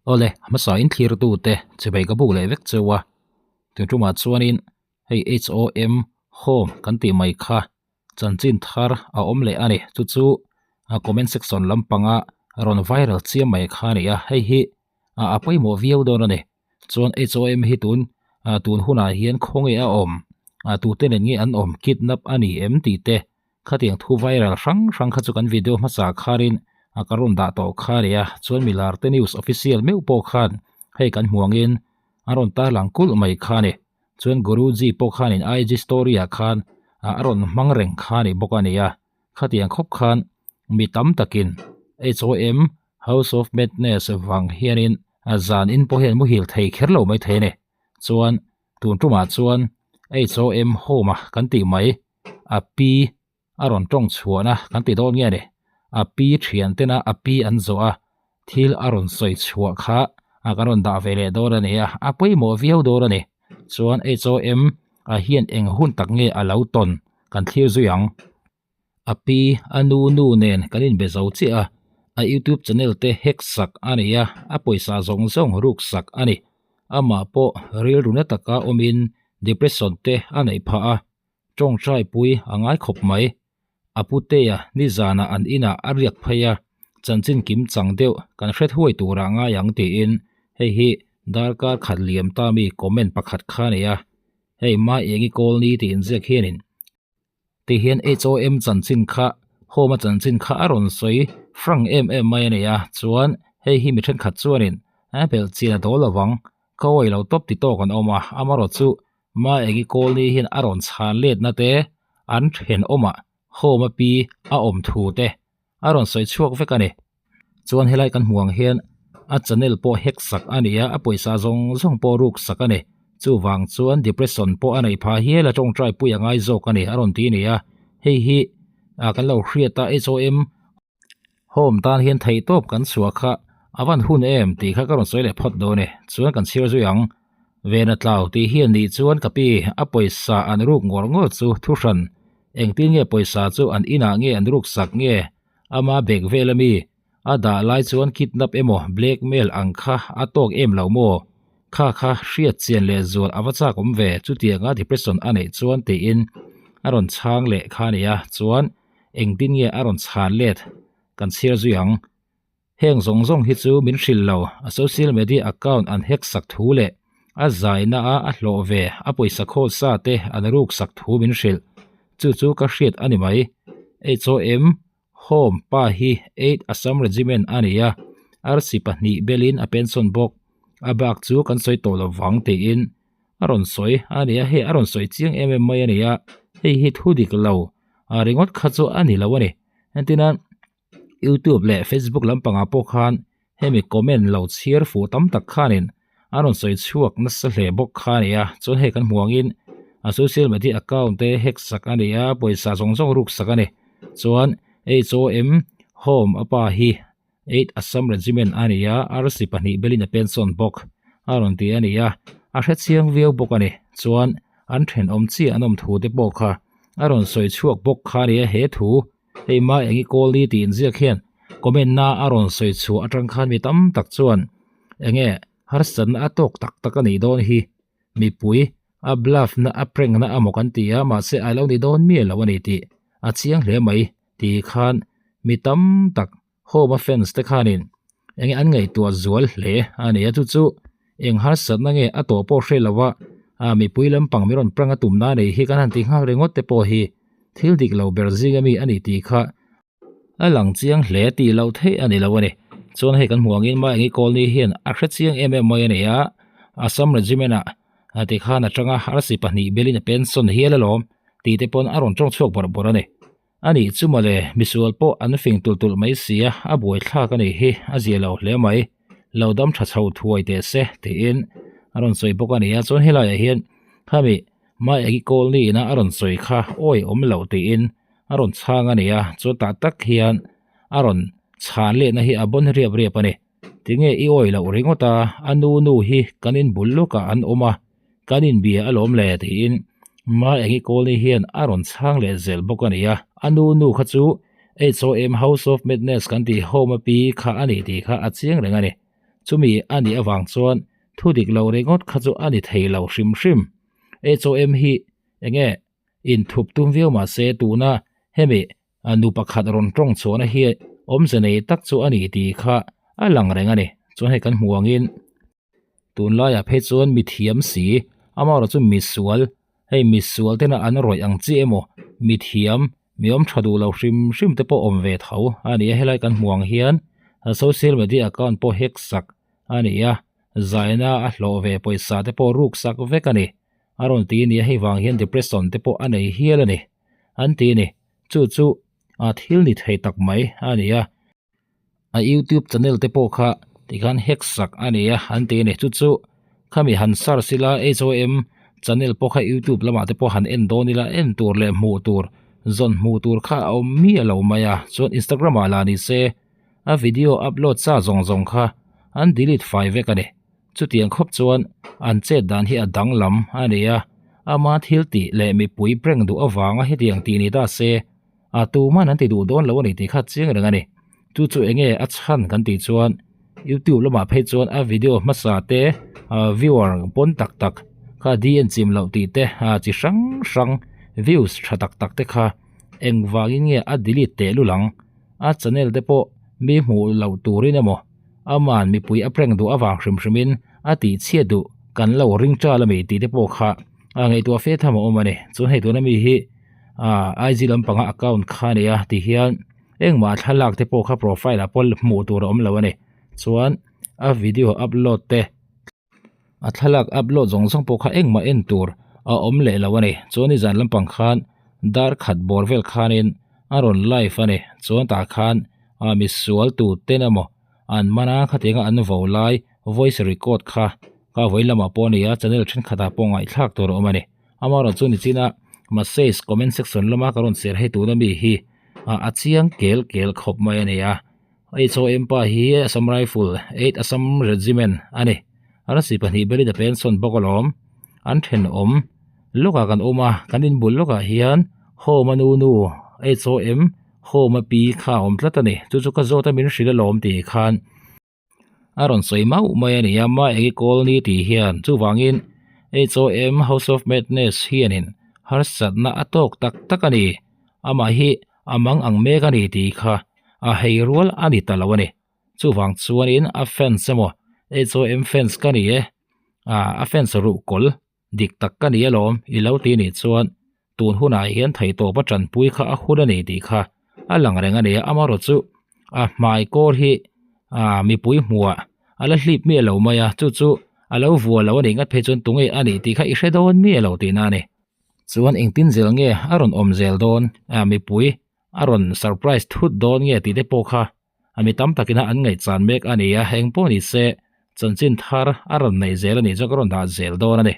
Awle, hmasa in thlirtu te chivei ka buk leh vek cheu a, tun tumah chuanin hei HOM home kan tih mai kha chanchin thar a awm leh a ni. Chu chu comment section lampanga rawn viral chiam mai kha a ni a, hei hi a pawimawh viau dawn a ni. Chuan HOM hi tun tun hunah hian khawnge a awm, tute nen nge an awm, kidnap a ni em tih te Khatiang thu viral hrang hrang kha chu kan video hmasa kharin a ka rawn dah tawh kha a ni a, chuan milar te news official meuh pawh khan hei kan hmu angin a rawn tarlang kulh mai kha a ni. Chuan Guruji pawh khanin IG story ah khan a rawn hmang reng kha a ni bawk a ni a, khatiang khawp khan mi tam takin HOM House of Madness vang hianin zan in pawh hian muhil thei kher lo mai thei a ni. Chuan tun tumah chuan HOM home a kan tih mai a pi a rawn tawng chhuahna kan ti dawn nge ni? A pi thian tena a pi an zawh a, thil a rawn sawi chhuah kha a kan rawn dah ve leh dawn a ni a, a pawimawh viau dawn a ni. Chuan HOM a hian eng hun tak nge a lo tawn kan thlir zui ang. A pi a nu nu nen kan inbe zo chiah a, a youtube channel te hack sak a ni a, a pawisa zawng zawng ruk sak a ni. Amah pawh rilru na taka awmin depression te a neih phah a, tawngtai pui a ngai khawp mai. A putea nizanah an inah a riak phei a, chanchin kim chang deuh kan hre thuai turah ngai ang tiin hei hi darkar khat liam ta mi comment pakhat kha a ni a, hei Mai Engi Kawlni tih inziak hianin Ti hian HOM chanchin kha Home a chanchin kha a rawn sawi frank em em mai a ni a, chuan hei hi mi thenkhat chuanin a belh chian a dawl lovang, ka awih lo tawp ti tawk an awm a, amarawh chu Maengi Kawlni hian a rawn chhan letna te an thenawmah Home a pi a awm thu te a rawn sawi chhuak vek a ni. Chuan helai kan hmuh ang hian a channel pawh hack sak a ni a, a pawisa zawng zawng pawh ruk sak a ni. Chuvang chuan depression pawh a neih phah hial a tawngtai pui a ngai zawk a ni a rawn ti a ni a. Hei hi ah kan lo hriat a HOM home tan hian theihtawp kan chhuah kha a van hun em tih kha ka rawn sawi leh phawt dawn e. Chuan kan chhiar zui ang. Vena tlau tih hian nih chuan ka pi a pawisa an ruk ngawr ngawr chu thuhran engtin nge pawisa chu an inah nge an ruk sak nge Ama bag vel ami a dah lai chuan kidnap emaw blackmail ang kha a tawk em lo maw? Kha kha hriat chian leh zual a va chak awm ve chutianga depression a neih chuan tiin a rawn chhang leh kha a nia chuan engtin nge a rawn chhan let kan chhiar zui ang. Heng zawng zawng hi chu min hrilh lo a social media account an hack sak thu leh a zaina a a hlawh ve a pawisa khawl sa te an ruk sak thu min hrilh. Chu chu ka hriat a ni mai. HOM Home pa hi Eight Assam Regiment a ni a, arsi pahnih belin a pension bawk. A bak chu kan sawi tawh lo vang tiin a rawn sawi a ni a, hei a rawn sawi chiang em em mai a ni a, hei hi thu dik lo ringawt kha chu a ni lo a ni. Entirnan YouTube leh Facebook lampangah pawh khan hemi comment lo chhiar fuh tam tak khanin a rawn sawi chhuak nasa hle bawk kha a ni a, chuan hei kan hmuh angin a social media account te hack sak a ni a, pawisa zawng zawng ruk sak a ni. Chuan HOM Home a pa hi 8 Assam Regiment a ni a, RC pahnih belin a pension bawk a rawn ti a ni a, a hre chiang viau bawk a ni. Chuan an thenawm chiah an awm thu te pawh kha a rawn sawi chhuak bawk kha a ni a, he thu Hei ma eng i call ni tih inziak hian comment na a rawn sawi chhuah atang khan mi tam tak chuan enge harsatna a tawk tak tak a nih dawn hi mipui a bluff na a prank na amaw kan ti a mahse a lo ni dawn miah lo a ni tih a chiang hle mai ti khan mi tam tak home a fans te khanin enge an ngaihtuah zual hle a ni a chu chu eng harsatna nge a tawh pawh hre lova a mipui lampang mi rawn prank a tumna nei hi kan han ti nghal ringawt te pawh hi thil dik lo ber zing ami a ni tih kha a lang chiang hle tih loh theih a ni lo a ni. Chuan hei kan hmuh angin Maengi Colony hian a hre chiang em em mai a ni a, Assam Regiment ah tikhan a tanga arsi pahnih belin a pension hial alawm tih te pawn a rawn tawng chhuak bawrh bawrh a ni. A nih chu mawle, misual pawh an fing tulh tulh mai si a, a buaithlak a nih hi, a zia lo hle mai. Lo dam tha chho thuai teh se tiin a rawn sawi bawk a ni a, chuan helaiah hian khami Maegi Colony ina a rawn sawi kha awi awm loh tiin a rawn chhang a ni a, chuan tah tak hian a rawn chhan lehna hi a bawn riap riap a ni. Tinge i awi loh ringawt a, a nu nu hi kan in bul lawkah an awm a, kan inbia alawm le tiin Maengi Colony hian a rawn chhang leh zel bawk a ni a, a nu nu kha chu HOM House of Madness kan tih home a pi kha a ni tih kha a chiang reng a ni. Chumi a nih avang chuan thu dik lo ringawt kha chu a ni thei lo hrim hrim. HOM hi enge inthup tum viau mah se tuna hemi nu pakhat rawn tawng chhuahna hi awmze nei tak chu a ni tih kha a lang reng a ni. Chuan hei kan hmuh angin tunlaiah phei chuan mithiam si amaherawh chu misual hei misual tena an rawih ang chiah emaw mithiam mi awm tha duh lo hrim hrim te pawh awm ve tho a ni a helai kan hmuh ang hian social media account pawh hack sak a ni a zaina a hlawh ve pawisa te pawh ruk sak vek a ni a rawn ti a ni a hei vang hian depression te pawh a nei hial a ni an ti a ni chu chu a thil ni thei tak mai a ni a. A youtube channel te pawh kha tikhan hack sak a ni a an ti a ni chu chu khami han search ila HOM channel pawh kha youtube lamah te pawh han en dawn ila en tur leh hmuh tur zawn hmuh tur kha a awm miah lo mai a chuan instagram ah lah ni se a video upload sa zawng zawng kha an delete fai vek a ni chutiang khawp chuan an chet dan hi a danglam a ni a ama thil tih leh mipui prank duh avanga hetiang tih ni ta se. A tuman an ti duh dawn lo a ni tih kha chiang reng a ni. Chu chu enge a chhan kan tih chuan youtube lamah phei chuan a video hmasa te viewer pawn tak tak kha dn chim loh tih te chi hrang hrang views tha tak tak te kha engvangin nge a delete teh lul ang. A channel te pawh mi hmuh loh turin emaw aman mipui a prank duh avang hrim hrimin a tih chhiat duh kan lo ring tal ami tih te pawh kha a ngaihtuah fe tham a awm a ni. Chuan hei tuna mi hi. ah IG lampanga account kha a nei a tihian engmah thlalak te pawh kha profile ah pawh hmuh tur a awm lo a ni chuan a video upload te a thlalak upload zawng zawng pawh kha engmah en tur a awm leh lo a ni chuan nizan lampang khan dar khat bawr vel khanin a rawn live a ni chuan tah khan ah misual tu ten emaw an man a khatianga an vo lai voice record kha ka vawi lamah pawh a ni a channel thenkhatah pawh ngaihthlak tur a awm a ni. Amaherawh chu nichina message comment section lama ka rawn share hei tuna mi hi a chiang kel kel khawp mai a ni a HOM pa hi Assam Rifle 8 Assam Regiment a ni arsi pahnih belin a pension bawk alawm an thenawm lawkah kan awm a kan inbul lawkah hian home a nu nu HOM home a pi kha a awm tlat a ni chu chu ka zawt a min hrilh alawm tih khan. A rawn sawi mauh mai a ni a, ma eng i kawl ni tih hian chuvangin HOM House of Madness hianin harsatna a tawk tak tak a ni, amah hi a mang ang mek a ni tih kha a hei rual a ni ta lo a ni. Chuvang chuanin a fans emaw HOM fans ka ni e, a fans ruhkawl Dik tak ka ni alawm, i lo ti nih chuan tun hunah hian theihtawp a tanpui kha a hun a ni tih kha a lang reng a ni a, amaherawh chu a hmai kawr hi ah mipui hmuhah a la hlip miah lo mai a, chu chu a lo vua lo a nih ngat phei chuan tunge a nih tih kha i hre dawn miah lo tihna a ni. Chuan engtin zel nge a rawn awm zel dawn, mipui a rawn surprise thut dawn nge tih te pawh kha A mi tam takin a an ngaihchan mek a ni a, eng pawh ni se chanchin thar a rawn neih zel a nih chuan ka rawn dah zel dawn a ni.